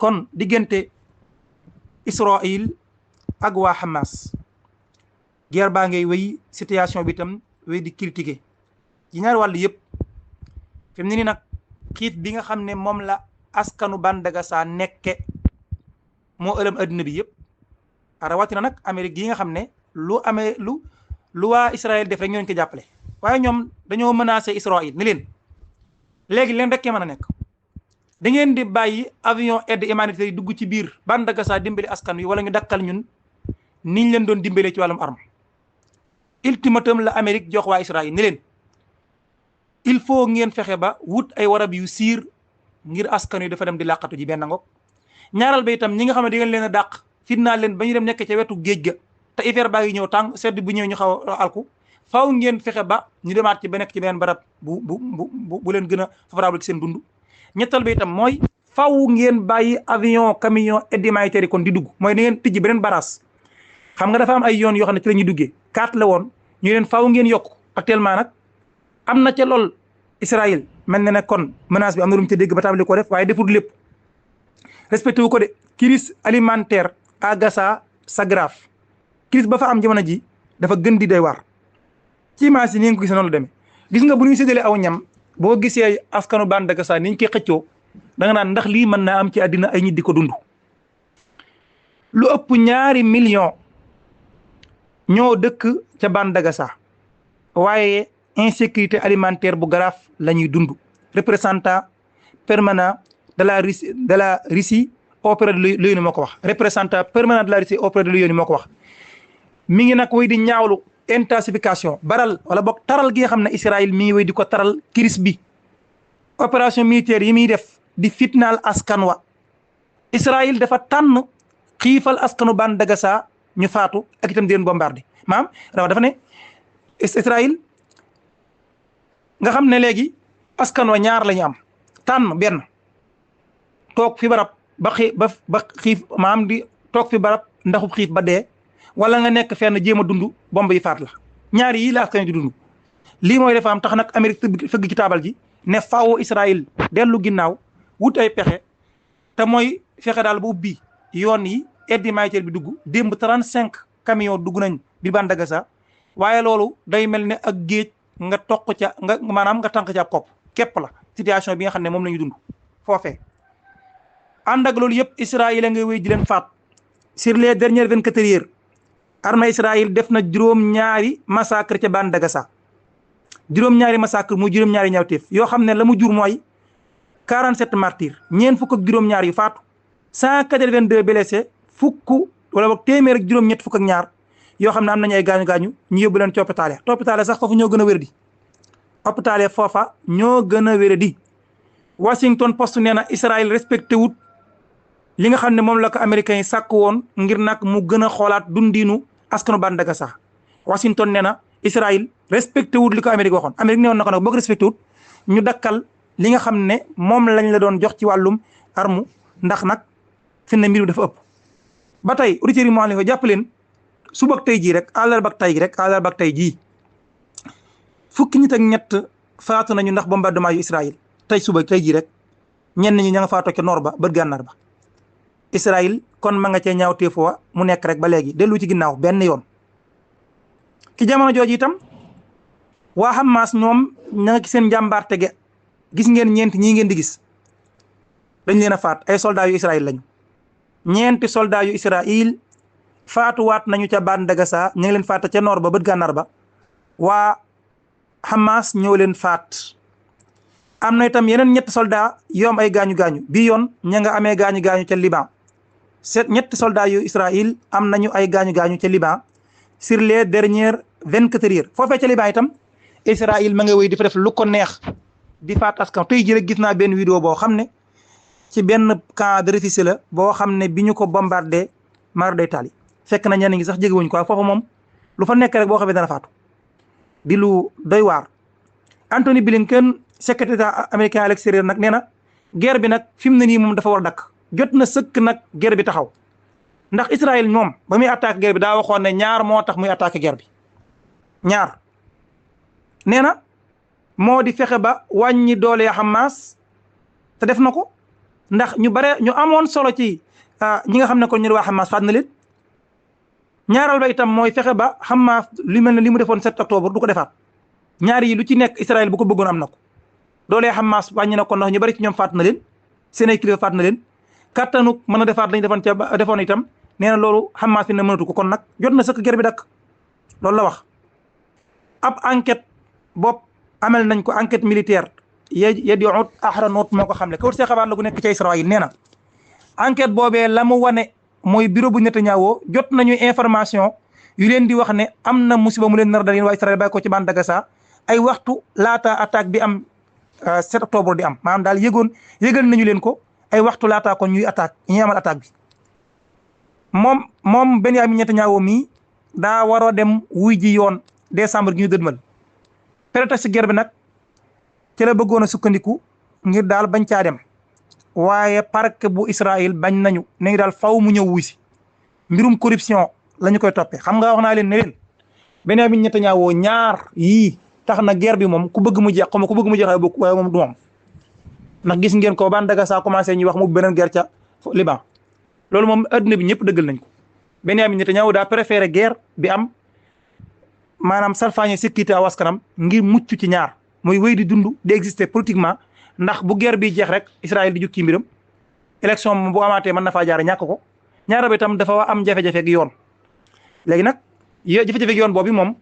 kon diggante Israël ak waa Hamas guerre baa ngay wéy situation bi itam wéy di critiquer ci ñaari wàll yëpp fi mu ne nii nag xiif bi nga xam ne moom la askanu Bande Gaza nekke moo ëlëm adduna bi yëpp rawatina nag Amérique yi nga xam ne lu waa Israël def rek ñooñu ko jàppale waaye ñoom dañoo menacé Israël ni leen léegi leen rekkee mën a nekk da ngeen di bàyyi avion aide humanitaire yi dugg ci biir Bande Gaza dimbali askan wi wala ñu dakkal ñun niñ leen doon dimbalee ci wàllum arme ultimatum la Amérique jox waa Israël ni leen il faut ngeen fexe ba wut ay warab yu siir ngir askan wi dafa dem di làqatu ji benn ngoog ñaaral ba itam ñi nga xam ne di ngeen leen a dàq fitnaa leen ba ñu dem nekk ca wetu géej ga te hiver baa ngi ñëw tàng sedd bu ñëw ñu xaw a alku faaw ngeen fexe ba ñu demaat ci ba nekk ci beneen barab bu leen gën a favorable ci seen dund ñettal ba itam mooy faaw ngeen bàyyi avion camion aide humanitaire kon di dugg mooy da ngeen tijji beneen barrage xam nga dafa am ay yoon yoo xam ne ci la ñuy duggee 4 la woon ñu leen faaw ngeen yokk actuellement nag am na ca lool Israël mel na ne kon menace bi am na lu mu ca dégg ba tàmbali ko def waaye defut lépp respecté wu ko de crise alimentaire à Gaza c'est grave crise ba fa am jamono ji dafa gën di doy waar ci image yi ni nga ko gisee noonu la demee gis nga bu ñuy séddale aw ñam boo gisee askanu Bande Gaza ni ñu koy xëccoo da nga naan ndax lii mën naa am ci àddina ay nit di ko dund lu ëpp 2 millions ñoo dëkk ca Bande Gaza waaye insécurité alimentaire bu grave la ñuy dund représentant permanent de la Russie auprès de l'ONU moo ko wax représentant permanent de la Russie auprès de l'ONU moo ko wax mi ngi nag wéy di ñaawlu intensification baral wala boog taral gi nga xam ne Israël mi ngi wéy di ko taral crise bi opération militaire yi muy def di fitnaal askan wa Israël dafa tànn xiifal askanu Bande Gaza ñu faatu ak itam di leen bombardé maam dafa ne Israël nga xam ne léegi askan wa ñaar la ñu am tànn benn toog fi barab ba xiif maam di toog fi barab ndaxub xiif ba dee wala nga nekk fenn jéem a dund bomb yi faat la ñaar yi la askan di dund lii mooy dafa am tax nag Amérique fëgg ci taabal ji ne faaw Israël dellu ginnaaw wut ay pexe te mooy fexe daal ba ubbi yoon yi aide humanitaire bi dugg démb 35 camions dugg nañ bi Bande Gaza waaye loolu day mel ne ak géej nga toq ca nga maanaam nga tànk ca kopp képp la situation bi nga xam ne moom la ñu dund foofee ànd ak loolu yëpp Israël a ngay wéy di leen faat sur les dernières 24 heures armée Israël def na juróom-ñaari massacre ca Bande Gaza juróom-ñaari massacre muy juróom-ñaari ñaawteef yoo xam ne la mu jur mooy 47 martyrs ñeent fukk ak juróom-ñaar yu faatu 182 blessés fukk wala boog téeméer ak juróom-ñett fukk ak ñaar yoo xam ne am nañu ay gaañu-gaañu ñu yóbbu leen ci hôpital sax foofu ñoo gën a wér di hôpital foofa ñoo gën a wér di Washington Post nee na Israël respecté wut li nga xam ne moom la ko américains yi sàkk woon ngir nag mu gën a xoolaat dundinu askanu Bande Gaza Washington nee na Israël respecté wut li ko Amérique waxoon Amérique ne woon na ko nag boo ko respecté wut ñu dakkal li nga xam ne moom lañ la doon jox ci wàllum arme ndax nag fi ne mbir bi dafa ëpp ba tey auditeurs yi moo xam ne ko jàpp leen suba ak tey jii rek àllarba ak tey jii fukki nit ak ñett faatu nañu ndax bombardement yu Israël tey suba tey jii rek ñenn ñi ña nga faatoo ca noor ba bët gànnaar ba Israël kon ma nga cee ñaaw téefoo mu nekk rek ba léegi dellu ci ginnaaw benn yoon ci jamono jooju itam waa Hamas ñoom ña nga ci seen njàmbaarte ge gis ngeen ñeent ñii ngeen di gis dañ leen a faat ay soldats yu Israël lañu ñeenti soldats yu Israël faatuwaat nañu ca Bande Gaza ñu ngi leen faat ca noor ba bët gànnaar ba waa Hamas ñoo leen faat am na itam yeneen ñetti soldats yoom ay gaañu-gaañu bii yoon ña nga amee gaañu-gaañu ca Liban ñetti soldats yu Israël am nañu ay gaañu-gaañu ca Liban sur les dernières 24 heures foofee ca Liban itam Israël ma nga wéy di fa def lu ko neex di faat askan tey jii rek gis naa benn vidéo boo xam ne ci benn camp de réfugiés la boo xam ne bi ñu ko bombardé mar day taali fekk na ñenn ngi sax jegewuñ ko foofu moom lu fa nekk rek boo xamee dana faatu di lu doy waar. Anthony Blinken secrétaire américain à l'extérieur nag nee na guerre bi nag fi mu ne nii moom dafa war a dakk jot na sëkk nag guerre bi taxaw ndax Israël moom ba muy attaqué guerre bi daa waxoon ne ñaar moo tax muy attaqué guerre bi ñaar nee na moo di fexe ba wàññi doole Hamas te def na ko ndax ñu bare ñu amoon solo ci ñi nga xam ne kon ñu waa Hamas faat na leen. ñaaral ba itam mooy fexe ba Hamas li mel ne li mu defoon 7 octobre du ko defaat ñaar yi lu ci nekk Israël bu ko bëggoon am na ko doolee Hamas wàññi na ko ndax ñu bari ci ñoom faat na leen seen ay kilifa faat na leen kattanu mën a defaat lañu defoon itam nee na loolu Hamas fi ne mënatu ko kon nag jot na sëkk guerre bi dakk loolu la wax. ab enquête bopp amal nañ ko enquête militaire Yediout Ahronot moo ko xamle kawut see xabaar la gu nekk ca Israël nee na enquête boobee la mu wane mooy bureau bu Netanyahu jot nañu information yu leen di wax ne am na musiba mu leen nar dal yéen waa Israël bàyyi ko ci bande de Gaza ay waxtu laata attaque bi am 7 octobre di am maanaam daal yëgal nañu leen ko ay waxtu laata kon ñuy amal attaque bi moom Benyamin Netanyahu mii daa war a dem wuy ji yoon décembre gi ñu dëdmal prétexte guerre bi nag ci la bëggoon a sukkandiku ngir daal bañ caa dem waaye parquet bu Israël bañ nañu ne daal faw mu ñëw wuy si mbirum corruption la ñu koy toppee xam nga wax naa leen ne leen Benyamin Netanyahu ñaar yii tax na guerre bi moom ku bëgg mu jeex xaw ma ku bëgg mu jeex waaye moom du moom ndax gis ngeen ko bande de Gaza commencé ñuy wax mu beneen guerre ca Liban loolu moom adduna bi ñëpp dëggal nañ ko Benyamin Netanyahu daa préféré guerre bi am maanaam salfaañe sécurité aw askanam ngir mucc ci ñaar mooy wéy di dund di exister politiquement ndax bu guerre bi jeex rek Israël di jóg ci mbiram élection moom bu amaatee mën na faa jaare ñàkk ko ñaara bi itam dafa am jafe-jafe ak yoon léegi nag jafe-jafe ak yoon boobu moom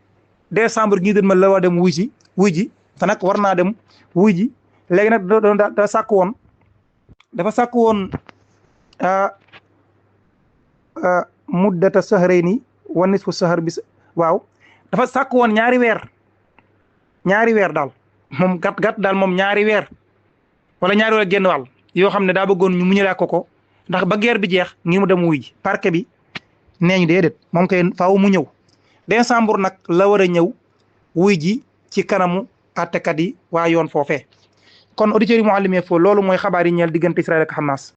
décembre gi ñu ma la war dem wuy ji te nag war naa dem wuy ji léegi nag dafa sàkk woon muddata sahrayni wa nisfu sahr bis waaw dafa sàkk woon ñaari weer daal moom gàtt daal moom ñaari weer wala ñaari weer génn wàll yoo xam ne daa bëggoon ñu muñalaa ko ndax ba guerre bi jeex ngir mu dem wuy ji parquet bi nee ñu déedéet moom kay faaw mu ñëw décembre nag la war a ñëw wuy ji ci kanamu àttekat yi waa yoon foofee kon auditeurs yi Mouhalim Info loolu mooy xabaar yi ñeel diggante Israël ak Hamas